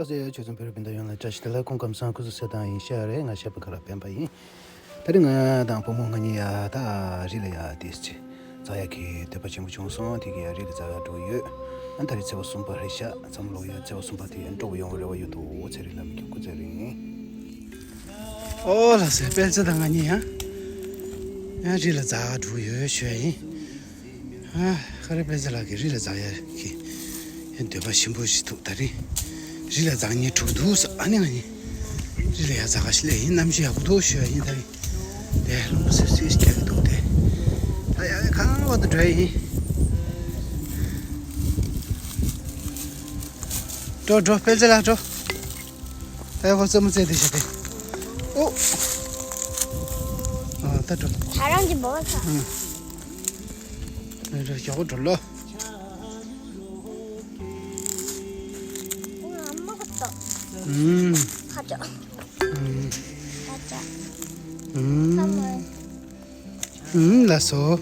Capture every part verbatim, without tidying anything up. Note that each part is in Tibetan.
ལགས་སོ། ཆོས་ཚང་བོད་རིགས་སྤུན་ཟླ་ཡོངས་ལ་བཀྲ་ཤིས་བདེ་ལེགས། སྐུ་ཁམས་བཟང་། སྐུ་གཟུགས་གསལ་ཐང་ཡིན་ཤག་རེད། ང་ཤ་པ་ཁ་ར་སྤེན་པ་ཡིན། ད་རིང་ང་དང་བུ་མོ་ང་གཉིས་ཡ་ད་རི་ལ་ཡ་དེ་ཅི་འཛེག་ཡག་གི་འདོད་པ་ཆེན་པོ་བྱུང་སོང་། དེ་གི་ཡ་རི་ལ་འཛེག་ཡག་འགྲོ་གི་ཡོད། ཨ་ད་རེས་ཚེས་པ་གསུམ་པ་རེད་ཤག། འཛམ་གླིང་ཡ་ཚེས་པ་གསུམ་པ་དེ་ཡ་འགྲོ་གི་ཡོང་གི་རེ་བ་ཡོད་དོ། ཚེ་རིང་ལ་མི་ཁྱོད་སྐུ་ཚེ་རིང་། ཨོ་ལགས་སོ། སྤེན་ཚེ་དང་ང་གཉིས་ཡ་ཡ་རི་ལ་འཛེག་ཡག་འགྲོ་གི་ཡོད་ཞུ་ཡ་ཡིན། ཨ། ཁ་ར་སྤེན་ཚེ་ལགས་ཀྱིས་རི་ལ་འཛེག་ཡག་གི་ཡ་འདོད་པ་ཞིམ་པོ་ཞིག་འདུག། ད་རིང་རི་ལ་འཛེག་མཁན་དྲུག་འདུག་ཟེར། ཨ་ནི་ང་གཉིས་རི་ལ་ཡ་འཛེག་ག་ཞིག་སླེབས་ཡིན། གནམ་གཤིས་ཡག་པོ་འདུག་ཞུ་ཡ་ཡིན། ད་རིང་དེ་རླུང་བུ་སིབ་སིབ་ཞིག་རྒྱག་གི་འདུག། དེ་ད་ཡ་གང་བར་དུ་འགྲོ་ཡ་ཡིན། འགྲོ་འགྲོ། སྤེན་ཚེ་ལགས་འགྲོ། ད་ཡ་ཁོ་རྩེད་མོ་རྩེ་དེ་བྱེད་དེ། ཨོ། ཨ་ད་འགྲོ། ད་རང་གི་འབོ་ས། ཨ། ཨ་འགྲོ་ཞོག་འགྲོ་ལོ། ཨམ། ཁ་ཅོ། ཨམ། ཁ་ཅོ། ཨམ། ཁ་མ། ཨམ་ལགས་སོ།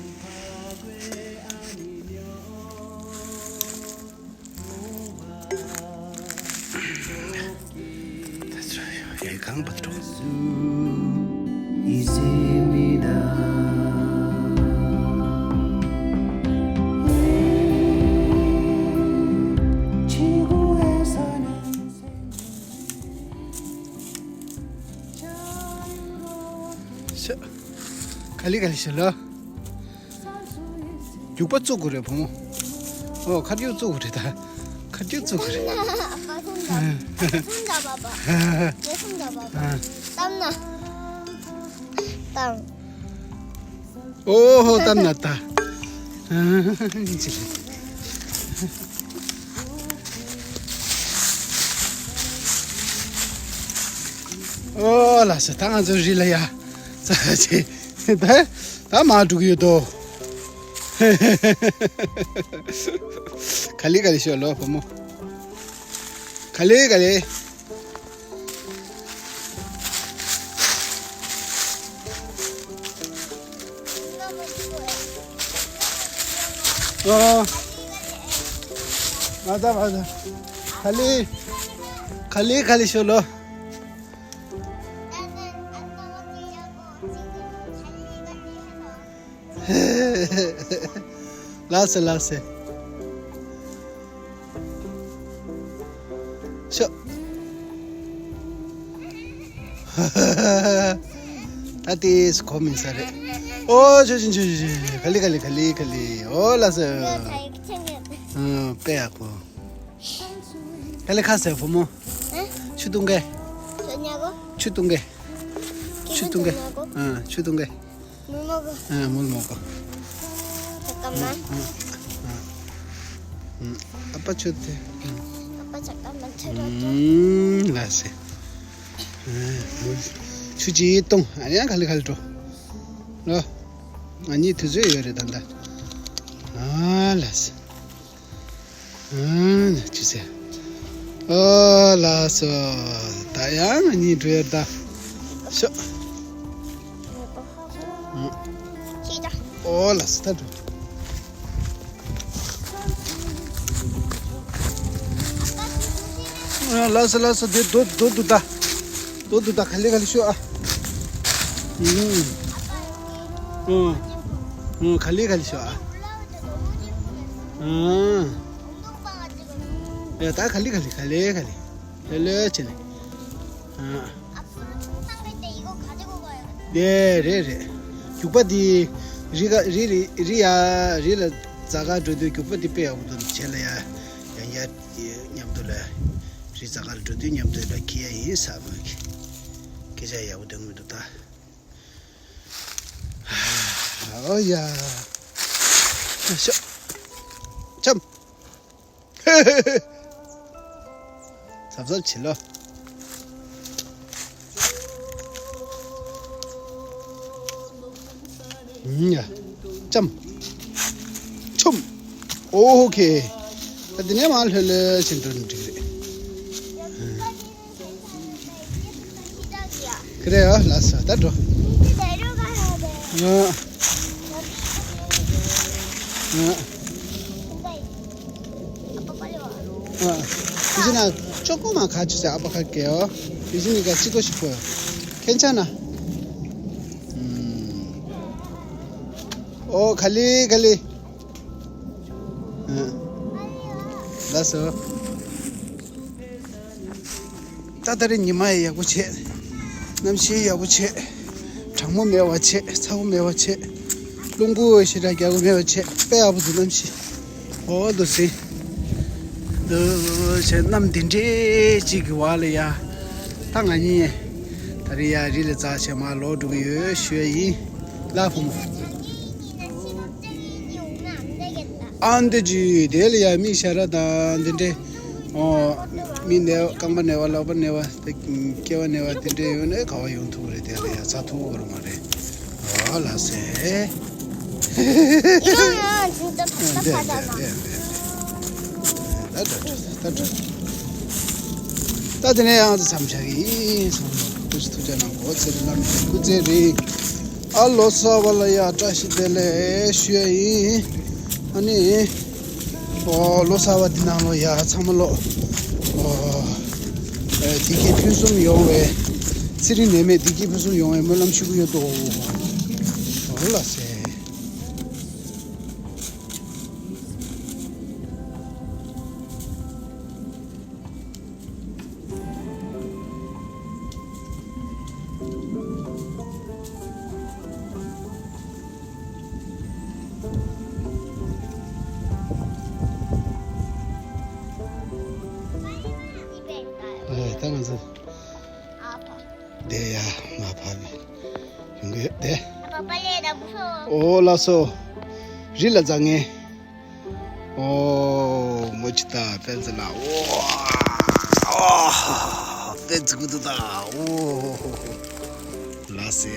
ཤ། ག་ལེ་ག་ལེ་ཤོག་ལོ། རྒྱུག་པ་བཙུགས་དགོས་རེད་བུ་མོ། ཨོ་ཁ་རྒྱུག་བཙུགས་དགོས་རེད་ད། ཁ་རྒྱུག་བཙུགས་དགོས་རེད། ཨ་ཨ། ཨ། བཏབ་ན། བཏབ། ཨོ་ཧོ་བཏབ་ན་ད། ཨ་ཅི་རེད། ཨོ་ལགས་སོ། ད་ང་ཚོ་རི་ལ་ཡ་ཙ་ཅི་ད། ད་མར་འགྲོ་གི་ཡོད་དོ། ག་ལེ་ག་ལེ་ཤོག་ལོ་བུ་མོ། ག་ལེ་ག་ལེ། ཨ། ཨ་ད་ཨ་ད། ག་ལེ། ག་ལེ་ག་ལེ་ཤོག་ལོ། ལགས་སོ་ལགས་སོ། ཤོག། ད་ལྟའི་གོ་མིན་ས་རེད། ཨོ་ཆོ་ཆོ་ཆོ་ཆོ། ག་ལེ་ག་ལེ་ག་ལེ་ག་ལེ། ཨོ་ལགས་སོ། ཨ་དཔེ་ཡག་པོ། ག་ལེ་ཁ་ཟེར་བུ་མོ། ཨ། ཆུ་བཏུང་གེ། ཆུ་བཏུང་གེ། ཆུ་བཏུང་གེ། ཨ་ཆུ་བཏུང་གེ། མོག་མོག་གོ། ཨ་མོག་མོག་གོ། ད་ཀ་མ། ཨ་ཨ་ཨ་ཨ་ཨ་ཕ་ཆོད་དེ། ཨ་ཨ་ཕ་ཆ་ཀ་མ་ཆོད་རོགས། ཨུམ་ལགས་སེ། ཨ་ཆུ་ཅིག་བཏུང་། ཨ་ཡང་ག་ལེ་ག་ལེ་འགྲོ། ལོ། ང་གཉིས་དུས་ཚོད་ཡོད་རེད་ད་ལྟ། ཨ་ལགས་སེ། ཨ་ནི་ཅི་ཟེར། ཨོ་ལགས་སོ། ད་ཡང་ང་གཉིས་འགྲོ་ཡ་ད། ཤོག། ཨོ་ལགས་སོ་ད་འགྲོ། ཨ་ལགས་སོ་ལགས་སོ། དེ་རྡོ་རྡོ་འདུག་ད། རྡོ་འདུག་ད། ག་ལེ་ག་ལེ་ཤོག་ཨ། ཨུ་ཨུ་ག་ལེ་ག་ལེ་ཤོག་ཨ། ཨ། ཡ་ད་ག་ལེ་ག་ལེ་ག་ལེ་ག་ལེ་ལེ་ལེ་བྱས་ནས། ཨ། ཨ་ཕོ་ལོ་ཐང་རེད་དེ་ཡི་གོ་ག་དེ་གོ་ག་ཡོད། དེ་རེད་རེད། རྒྱུག་པ་དེ་རི་ག་རི་རི་རི་ཡ་རི་ལ་འཛེག་ག་འགྲོ་དུས་རྒྱུག་པ་དེ་དཔེ་ཡག་པོ་འདུག་བྱས་ལ་ཡ་ཡང་ཡ་མཉམ་དུ་ལ་རི་འཛེག་ག་འགྲོ་དུས་མཉམ་དུ་ལ་འཁྱེར་ཡ་ཡིན་ས་མ་གི་སྐད་ཆ་ཡག་པོ་འདུག་མི་འདུག་ད། ཨོ་ཡ། ཤོག། འཆམ། གཟབ་གཟབ་བྱེད་ལོ། ཡ། འཆམ། འཆམ། ཨོ་ཁེ། ད་འདི་ནས་མར་ལྷོད་ལྷོད་བྱེད་འགྲོ་ནི་འགྲིག་རེད། ཁེ་རེད་ཨ། ལགས་སོ་ད་འགྲོ། ཨ། ཨ། ཨ། དེ་བྱས་ན་ ཅོ་ཀོ་མ་ཁ་ཆུ་ཟེར་ཨ་པ་ཁ་ཀེ་ཨོ། དེ་བཞིན་ནི་ག་ཅི་གོ་ཞིག་གོ། ཁྱེད་ཆ་ན། ཨོ་ག་ལི་ག་ལི། ལགས་སོ། ད་ད་རེས་ཉི་མ་ཡག་པོ་བྱས། གནམ་གཤིས་ཡག་པོ་བྱས། གྲང་མོ་མེད་པ་བྱས། ཚ་པོ་མེད་པ་བྱས། རླུང་བུ་ཞེ་དྲག་རྒྱག་གི་མེད་པ་བྱས། དཔེ་ཡག་པོ་འདུག་གནམ་གཤིས། ཨོ་འདུག་སེ། འདུག་བྱས་གནམ་འདི་འདྲས་ཅིག་གི་བར་ལ་ཡ། ད་ང་གཉིས་ད་རེས་ཡ་རི་ལ་འཛེགས་བྱས་མར་ལོག་འགྲོ་གི་ཡོད་ཞུ་ཡ་ཡིན། ལ་བུ་མོ། ཨ་འདི་ཅི་དེ་ལ་ཡ་མི་ཤ་ར་དང་འདི་འདྲས། ཨོ། མི་ནད་པ་རྐང་པ་ནད་པ་ལག་པ་ནད་པ་དེ་སྐེ་བ་ནད་པ་དེ་འདྲས་ཡོད་ནས་ག་བ་ཡོང་ཐུབ་རེད། དེ་ལ་ཡ་ཚ་ཐུབ་བོར་མ་རེད། ཨོ་ལ་སེ། ད་ད་ད་ད་ད། ད་དེ་ནས་ཡང་ཚ་མཚམས་བཞག་གི་ཡིན་སོང་། ཐུགས་རྗེ་ཐུགས་རྗེ་གནང་གོ་ཚེ་རིང་བླ་མའི་སྐུ་ཚེ་རིང་། ཨ་ལོ་གསར་པ་ལ་ཡ་བཀྲ་ཤིས་བདེ་ལེགས་ཞུ་ཡ་ཡིན། ཨ་ནི། ཨོ་ལོ་གསར་པ་འདི་ནང་ལོ་ཡ་ཚང་མ་ལོ། ཨོ། བདེ་སྐྱིད་ཕུན་སུམ་ཡོང་བའི། ཚེ་རིང་ནད་མེད་བདེ་སྐྱིད་ཕུན་སུམ་ཡོང་བའི་སྨོན་ལམ་ཞུ་གི་ཡོད་དོ། ཨོ་ལ་སེ། ཨེ་ད་ང་ཚོ་དེ་ཡ་མ་ཕ་གི་ཡོང་གི་ཡོད་དེ། ཨོ་ལགས་སོ། རི་ལ་འཛེགས་ངེས། ཨོ། མོ་ཅི་ད་པན་ཙི་ལ། ཨོ། ཨོ། པན་ཙི་ཀུ་ཏུ་ད། ཨོ། ལ་སེ།